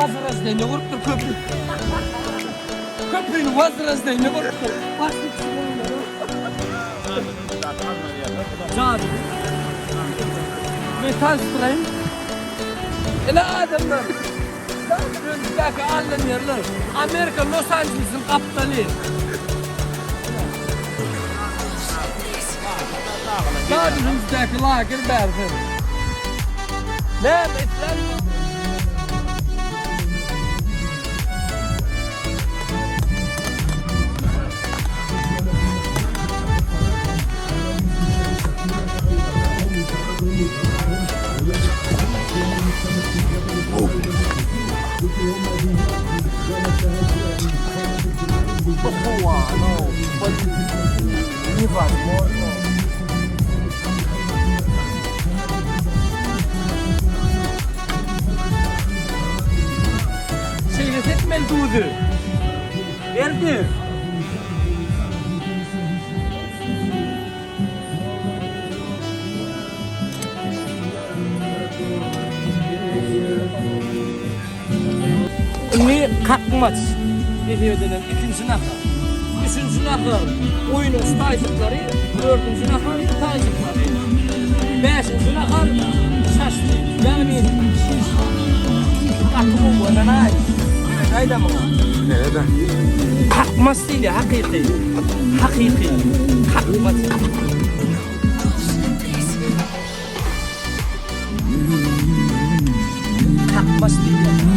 Wozroždeniýe gurupdyr köpri. Köprüni wozroždeniýe gurupdyr. Jady. Metal strain. Ine adamlar. Öňündäki alnan ýerler. Amerika Los Anjelesiň gapdaly. Jady öňündäki lager bärsi. Näme etýän? Bu howany newozmojno. Şeýle sepmeli duzy. Berdi. Indi kakmaç nesip edilen ikinji nahar. Üçünji nahar goýnuň şu taýjyklary, dördünji nahar şu taýjyklary. Bäşinji nahar şaşlyk, ýagny şiş. Gaty gowy bolan-aý. Aýda muňa. Nerede? Kakmaç diýilýär, hakyky. Hakyky kakmaç. Kakmaç diýilýär.